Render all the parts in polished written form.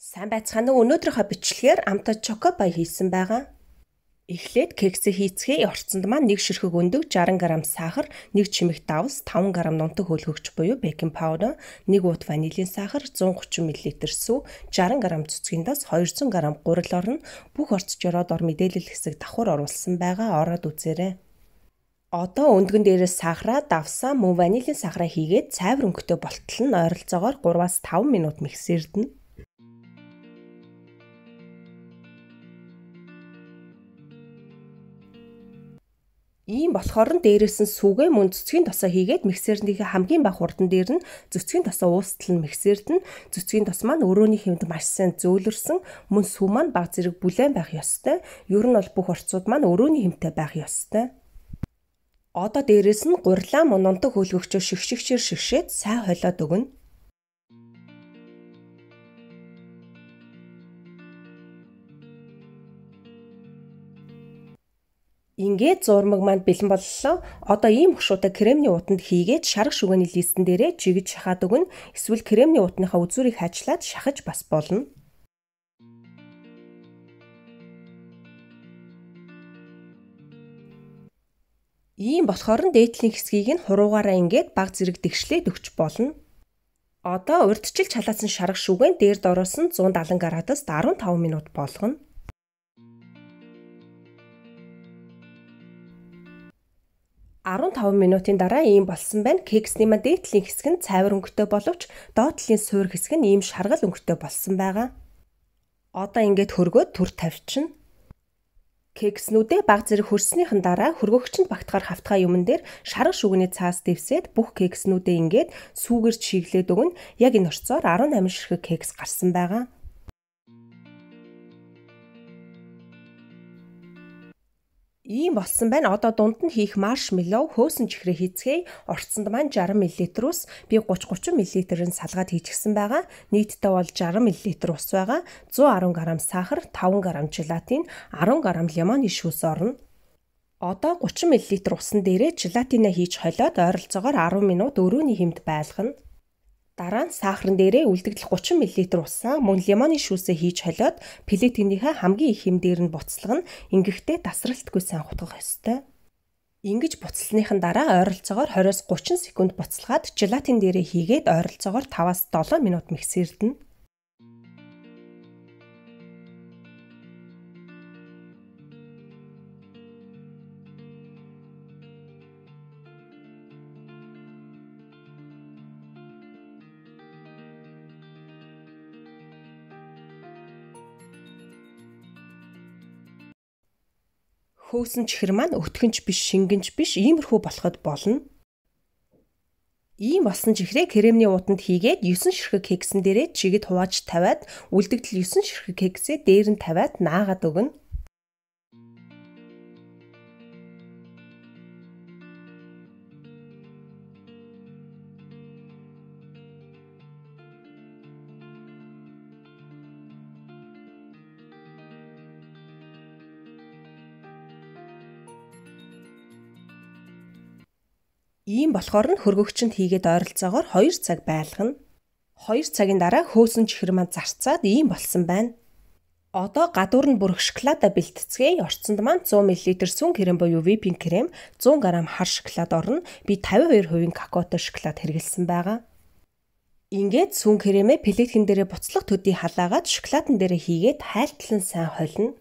Сайн байцгаана уу? Өнөөдрийнхөө бичлэгээр амттай чокопай хийсэн байгаа. Эхлээд кексээ хийцгээе. Орцонд маань 1 ширхэг өндөг, 60 г сахар, 1 чимэг давс, 5 г нунтаг хөөлгөгч буюу baking powder, 1 уут ванилийн сахар, 130 мл сүү, 60 г цэцгийн дас, 200 г гурил орно. Бүх орц жороод ор мэдээлэл хэсэг давхар оруулсан байгаа. Ороод үзээрэй. Одоо өндгөн дээрээс сахараа, давсаа, мөн ванилийн сахараа хийгээд цайвар өнгөтэй болтол нь ойролцоогоор 3-5 минут миксердэнэ. Ийм болохоор нь дээрээс нь сүгэ мөн цэцгийн тосоо хийгээд миксернийхээ хамгийн бага хурдан дээр нь цэцгийн тосоо уустал нь миксердэн. Цэцгийн тос маань өрөөний хэмд маш сайн зөөлөрсөн, мөн сүү маань бага зэрэг бүлээн байх ёстой. Ер нь бол бүх орцууд маань өрөөний хэмтэй байх ёстой. Одоо дээрээс нь гурилаа мөн нунтаг хөөлгөгчөө шигшигчээр шигшээд сайн холиод өгнө. Ингээд зурмаг маань бэлэн боллоо. Одоо ийм хөшуутай кремний уутанд хийгээд шарга шүгэний листэн дээрээ жигэж шахаад өгнө. Эсвэл кремний уутныхаа үзүүрийг хайчлаад шахаж бас болно. Ийм болохоор нь дээдлийн хэсгийг нь хуруугаараа ингээд баг зэрэг дэгшлээд өгч болно. Одоо урьдчилж халаасан шарга шүгэн дээр дороос нь 170 градусд 15 минут болгоно. 15 минутын дараа ийм болсон байна. Кексний маань дээд талын хэсэг нь цайвар өнгөтэй боловч доод талын суур хэсэг нь ийм шаргал өнгөтэй болсон байгаа. Одоо ингээд хөргөөд түр тавьчихна. Кекснүүдээ баг зэрэг хөрснийхэн дараа хөргөгчөнд багтахаар хавтгай юмн дээр шарга шүгэний цаас дэвсээд бүх кекснүүдээ ингээд сүүгээр чиглээд өгнө. Яг энэ орцоор 18 ширхэг кекс гарсан байгаа. Ийм болсон байна. Одоо дунд нь хийх маршмеллоу хөөсөн чихрээ хийцгээе. Орцонд маань 60 мл ус, би 30-30 мл-ын салгаад хийчихсэн байгаа. Нийтдээ бол 60 мл ус байгаа. 110 г сахар, 5 г желатин, 10 г лимоны шүүс орно. Одоо 30 мл усан дээрээ желатинаа хийж холиод ойролцоогоор 10 минут өрөөний хэмд байлгана. Дараа нь сахарн дээрээ үлдэгдэл 30 мл усаа мөн лимоны шүүсээ хийж холиод плитгийнхээ хамгийн их хэм дээр нь буцалгана. Ингэхдээ тасралтгүй сайн хутгах ёстой. Ингэж буцалсныхан дараа ойролцоогоор 20-30 секунд буцалгаад желатин дээрээ хийгээд ойролцоогоор 5-7 минут миксердэнэ. Хөөсөн чихэр маань өтгөнч биш, шингэнч биш, иймэрхүү болоход болно. Ийм болсон чихрээ кремний уутанд хийгээд 9 ширхэг кексэн дээрээ чигэд хувааж тавиад үлдэгдэл 9 ширхэг кексээ дээр нь тавиад наагаад өгнө. Ийм болохоор нь хөргөгчөнд хийгээд ойролцоогоор 2 цаг байлгана. 2 цагийн дараа хөөсөн чихэр маань зарцаад ийм болсон байна. Одоо гадуур нь бүрэх шоколадаа бэлтцгээе. Орцонд маань 100 мл сүн крем буюу whipping крем, 100 г хар шоколад орно. Би 52% какаотой шоколад хэрэглэсэн байгаа. Ингээд сүн кремээ плиткэн дээрээ буцлах төдий халаагаад шоколадн дээрээ хийгээд хайлтлан сайн холино.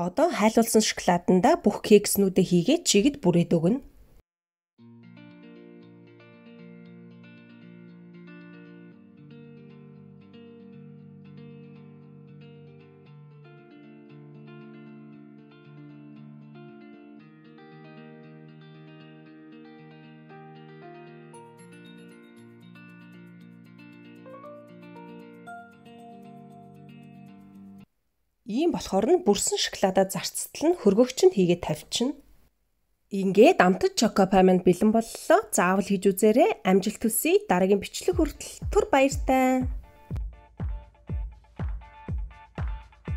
Одоо хайлуулсан шоколадандаа бүх кекснүүдээ хийгээд чигэд бүрээд өгнө. Ийм болохоор нь бүрсэн шоколадаа зарцтал нь хөргөгчөнд хийгээд тавьчихна. Ингээд амттай чокопай маань бэлэн боллоо. Заавал хийж үзээрэй. Амжилт хүсье. Дараагийн бичлэг хүртэл түр баяртай.